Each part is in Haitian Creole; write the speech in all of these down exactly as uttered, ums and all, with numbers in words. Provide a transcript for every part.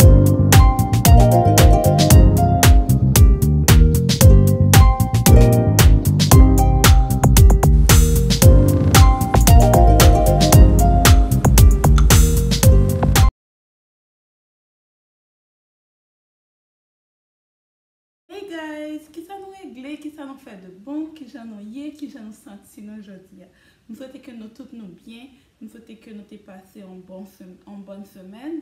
Hey guys, kisa nou regle, kisa nou fè de bon, kijan nou ye, kijan nou santi nou jodi a? M swete ke nou tout nou byen, m swete ke nou te pase yon bon sem-, yon bòn semèn.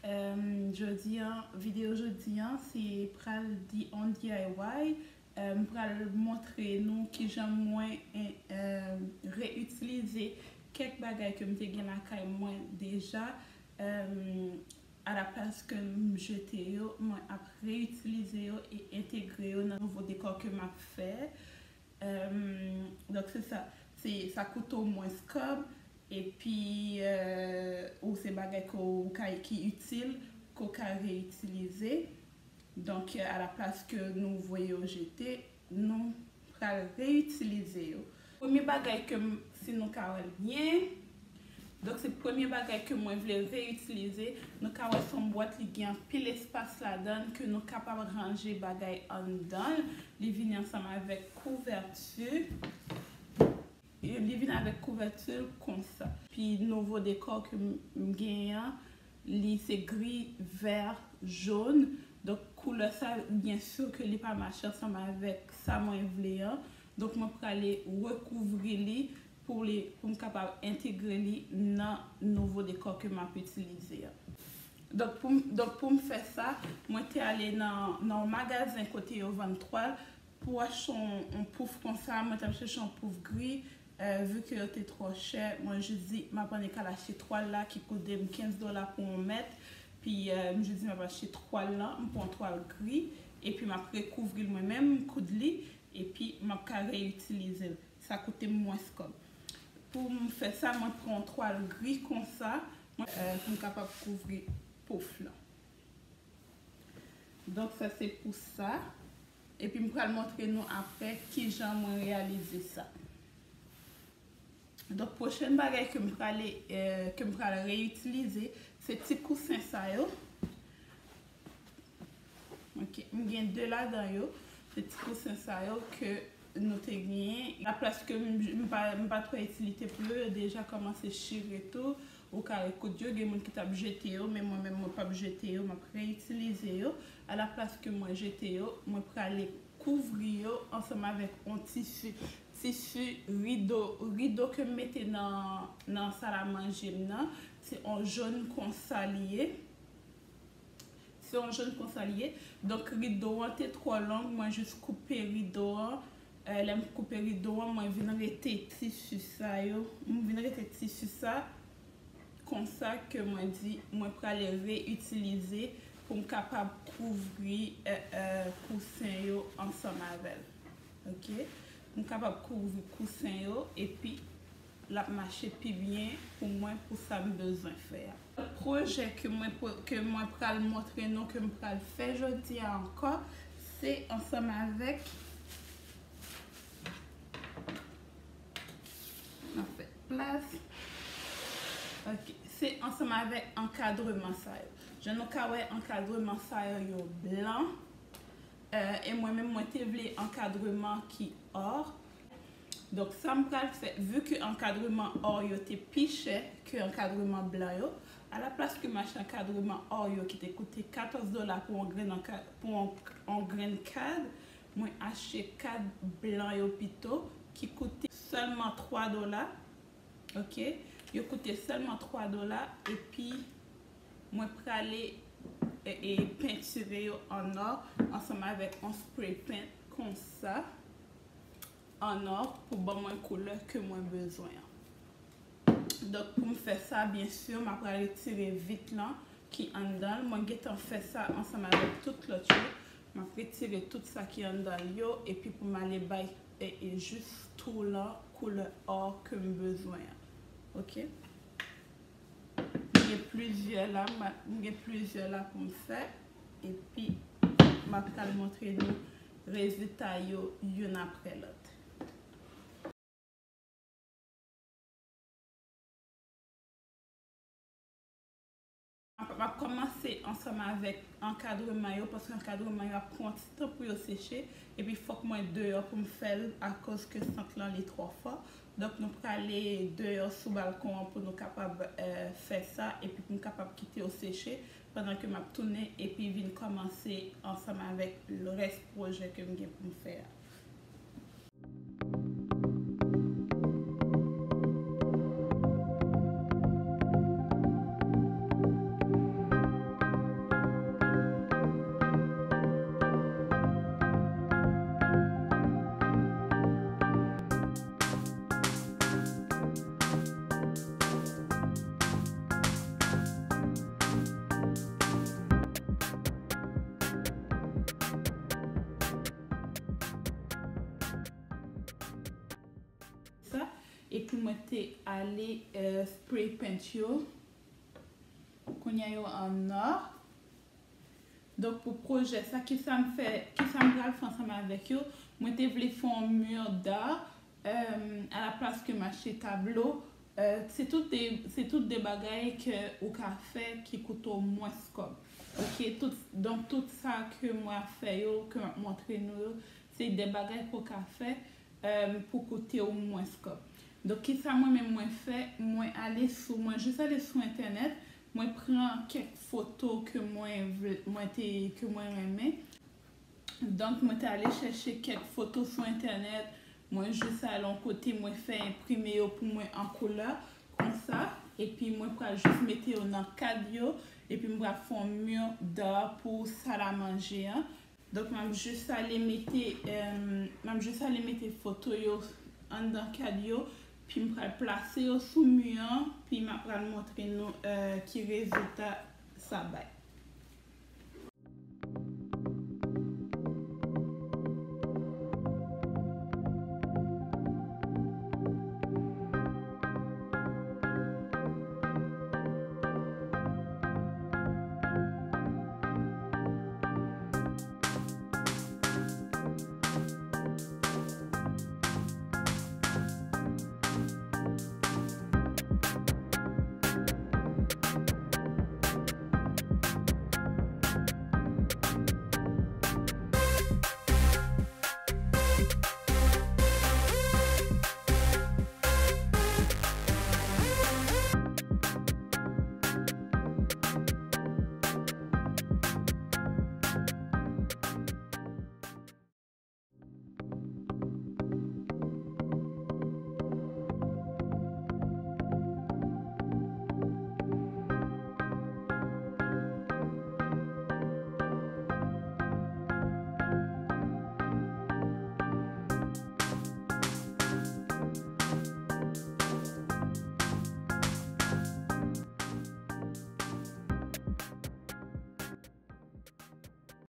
Em, jodi a, videyo jodi a, se pral di on D I Y. Em, m pral montre nou kijan mwen, em, em, reyitilize kèk bagay ke m te gen lakay mwen deja. Em, alaplas ke m jete yo, mwen ap reyitilize yo e entegre yo nan nouvo dekò ke m ap fè. Em, donk, se sa. Se, sa koute w mwens kòb, epi, eh, ou se bagay ke w ka, ki itil, ke w ka reyitilize. Donk, alaplas ke nou voye yo jete, nou pral reyitilize yo. Premye bagay ke m, si nou ka wè l byen, donk, se premye bagay ke mwen vle reyitilize. Nou ka wè se yon bwat, li gen anpil espas ladan l, ke nou kapab ranje bagay anndan l. Li vini ansanm avèk kouvèti. Li vin avèk kouvèti konsa. Pi nouvo dekò ke m, m genyen an, li se gri, vè, jòn. Donk, koulè sa, byen si ke li pa mache ansanm avèk sa mwen vle an. Donk, mwen prale rekouvri li pou li, pou m kapab entegre li nan nouvo dekò ke m ap itilize an. Donk, pou m, donk, pou m fè sa, mwen te ale nan, nan yon magazen kote yo vann twal. Pou achte yon, yon pouf konsa, mwen t ap chèche yon pouf gri, eh, vi ke yo te twò chè, mwen jis di, m ap annik al achte twal la ki koute m kenz dola pou yon mèt, pi, eh, m jis di, m ap achte twal lan, m pran twal gri, epi m ap rekouvri l mwen menm, m koud li, epi m ap ka reyitilize l. Sa koute m mwens kòb. Pou m fè sa, mwen pran yon twal gri konsa, mwen, eh, pou m kapab kouvri pouf lan. Donk, sa se pou sa. Epi m pral montre nou apre kijan mwen reyalize sa. Donk, pwochèn bagay ke m prale, eh, ke m pral reyitilize, se ti kousen sa yo. Ok, m gen de ladan yo. Se ti kousen sa yo ke nou te genyen. Laplas ke m, m pa, m pa t wè itilite pou yo, yo deja kòmanse chire tou. Ou ka rekoud yo, gen moun ki t ap jete yo, men mwen menm, mwen p ap jete yo, m ap reyitilize yo. Alaplas ke mwen jete yo, mwen prale kouvri yo ansanm avèk yon tisi, tisi rido, rido ke m mete nan, nan salamanje m nan. Se yon jòn konsa li ye. Se yon jòn konsa li ye. Donk, rido an te twò long, mwen jis koupe rido an. Eh, lè m koupe rido an, mwen vin rete tisi sa yo. Mwen vin rete tisi sa. Konsa ke mwen di, mwen prale reyitilize pou m kapab kouvri, eh, eh, kousen yo ansanm avè l. Ok? M kapab kouvri kousen yo, epi l ap mache pi byen pou mwen, pou sa m bezwen fè a. Pwojè ke mwen, ke mwen pral montre nou, ke m pral fè jodi a ankò, se ansanm avèk, m ap fè plas. Ok, se ansanm avèk ankadreman sa yo. Jan nou ka wè, ankadreman sa yo, yo blan. Eh, e mwen menm, mwen te vle ankadreman ki or. Donk, sa m pral fè, vi ke ankadreman or yo te pi chè ke ankadreman blan yo, alaplas ke m achte ankadreman or yo ki te koute katòz dola pou yon grenn anka-, pou yon, yon grenn kad, mwen achte kad blan yo pito, ki koute sèlman twa dola. Ok? Yo koute sèlman twa dola, epi mwen prale, e, e, pentire yo an or ansanm avèk yon spray paint konsa, an or pou ban mwen koulè ke mwen bezwen an. Donk, pou m fè sa, byen si, m ap retire vit lan ki anndan l. Mwen gentan fè sa ansanm avèk tout lòt yo. M ap retire tout sa ki anndan l yo, epi pou m ale bay, e, e jis tou lan koulè or ke m bezwen an. Ok? M gen plizyè la, m a, m gen plizyè la pou m fè, epi m ap pral montre nou rezilta yo youn apre lòt. M ap, m ap kòmanse Kòmanse ansanm avèk ankadreman yo, paske ankadreman yo ap pran ti tan pou yo seche, epi fòk mwen deyò pou m fè l akoz ke sant lan li twò fò. Donk, nou prale deyò sou balkon an pou nou kapab, eh, fè sa, epi pou m kapab kite yo seche pandan ke m ap tounen epi vin kòmanse ansanm avèk rès pwojè ke m gen pou m fè a. Sa, epi mwen te ale, eh, spray paint yo. Kounye a yo an nò. Donk, pou pwojè sa, kisa m fè, kisa m pral fè ansanm avèk yo, mwen te vle fè yon mur d'art, eh, a la plas ke m achte tablo. Eh, se tout de, se tout de bagay ke ou ka fè ki koute w mwens kòb. Ok, tout, donk, tout sa ke mwen ap fè yo, ke m ap montre nou yo, se de bagay ke w ka fè, eh, pou koute w mwens kòb. Donk, kisa mwen menm mwen fè? Mwen ale sou, mwen jis ale sou entènèt, mwen pran kèk foto ke mwen vle, mwen te, ke mwen renmen. Donk, mwen te ale chèche kèk foto sou entènèt, mwen jis ale yon kote, mwen fè enprime yo pou mwen an koulè, konsa, epi mwen pral jis mete yo nan kad yo, epi m pral fè yon mur d'art pou sal a manje an. Donk, m ap jis ale mete, eh, m ap jis ale mete foto yo anndan kad yo, pi m pral plase yo sou mi an, pi m ap pral montre nou, eh, ki rezilta sa bay.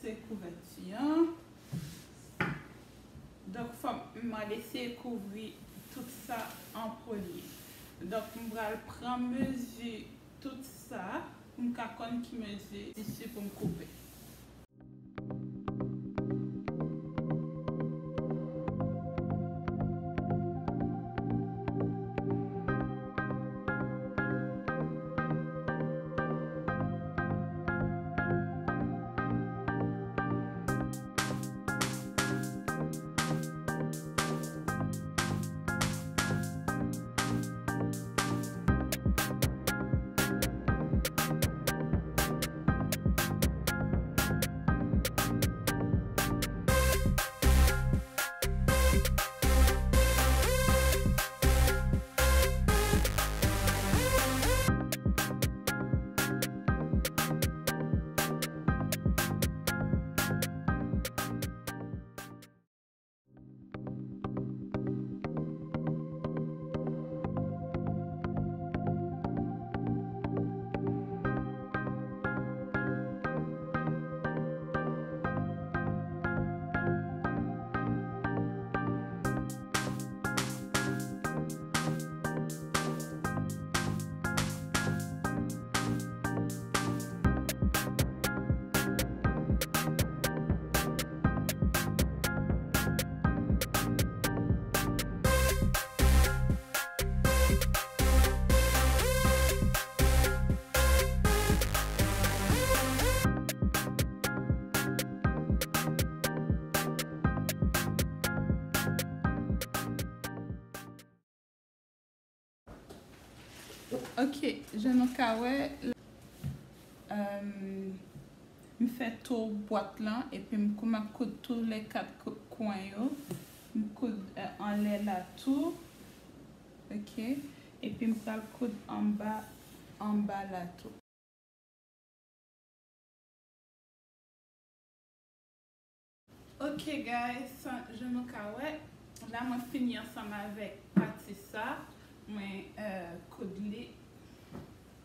Se kouvèti an. Donk, fò m al eseye kouvri tout sa an premye. Donk, m pral pran mezi tout sa pou m ka konn ki mezi tisi pou m koupe. Ok, jan nou ka wè, euh, m fè tou bwat lan, epi m kouman koud tou le kat kou-, kwen yo. M koud, euh, anlè la tou. Ok. Epi m pral koud anba, anba la tou. Ok, guys, sa, jan nou ka wè, la mwen fini ansanm avèk pati sa, mwen, euh, koud li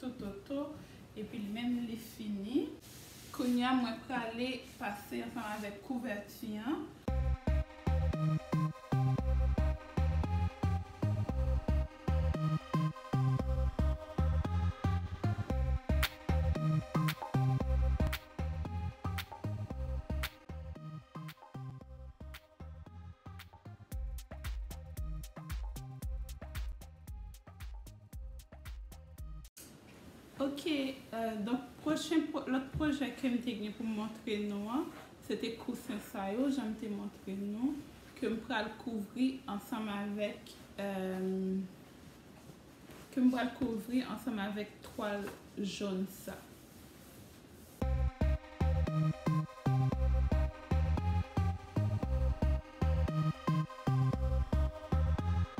toutotou, epi li menm li fini. Kounye a, mwen prale pase ansanm avèk kouvèti an. Ok, euh, donk pwochen pwo-, lòt pwojè ke m te gen pou m montre nou an, se te kousen sa yo, jan m te montre nou, ke m pral kouvri ansanm avèk, euh, ke m pral kouvri ansanm avèk twal jòn sa.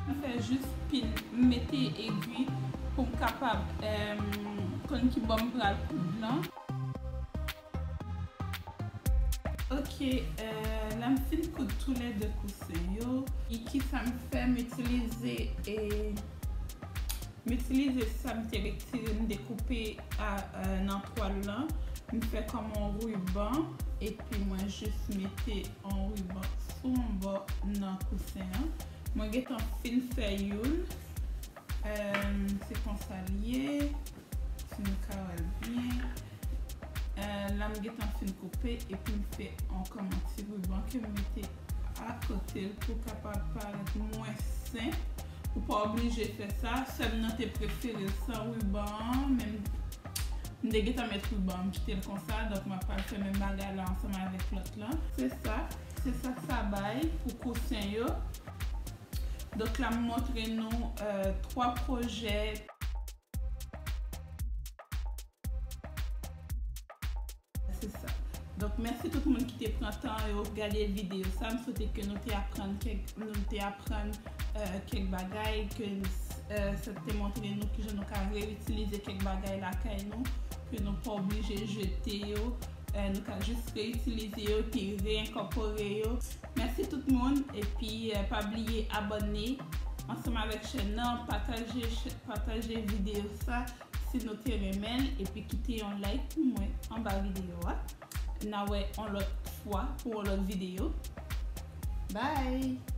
M fè jis pin, m mete egi pou m kapab, em, konn ki bò m pral koud lan. Ok, eh, la m fin koud toulède kousen yo. E kisa m fè, m itilize, e, m itilize sa m te retire, m dekoupe a, eh, nan twal lan. M fè kòm yon riban, epi mwen jis mete yon riban sou yon bò nan kousen an. Mwen gentan fin fè youn. Eh, se konsa l ye. Si nou ka wè l byen. Eh, la m gentan fin koupe, epi m fè yon kòman ti riban ke m mete akote l pou kapab parèt mwen senp. Ou pa oblije fè sa. Sè m nan te prefere l san riban an, men m te gentan met riban, m kite l konsa. Donk, m ap pral fè menm bagay la ansanm avèk lòt lan. Se sa. Se sa sa bay pou kousen yo. Donk, la m montre nou, eh, twa pwojè. Se sa. Donk, mèsi tout moun ki te pran tan yo gade videyo sa. M swete ke nou te aprann kèk, nou te aprann, eh, kèk bagay, ke, eh, sa te montre nou kijan nou ka reyitilize kèk bagay lakay nou, ke nou pa oblije jete yo. Eh, nou ka jis reyitilize yo epi reenkòpore yo. Mèsi tout moun, epi, eh, pa bliye abòne ansanm avèk chèn nan, pataje, pataje videyo sa si nou te renmen l, epi kite yon like pou mwen anba videyo a. N a wè yon lòt fwa pou yon lòt videyo. Bye!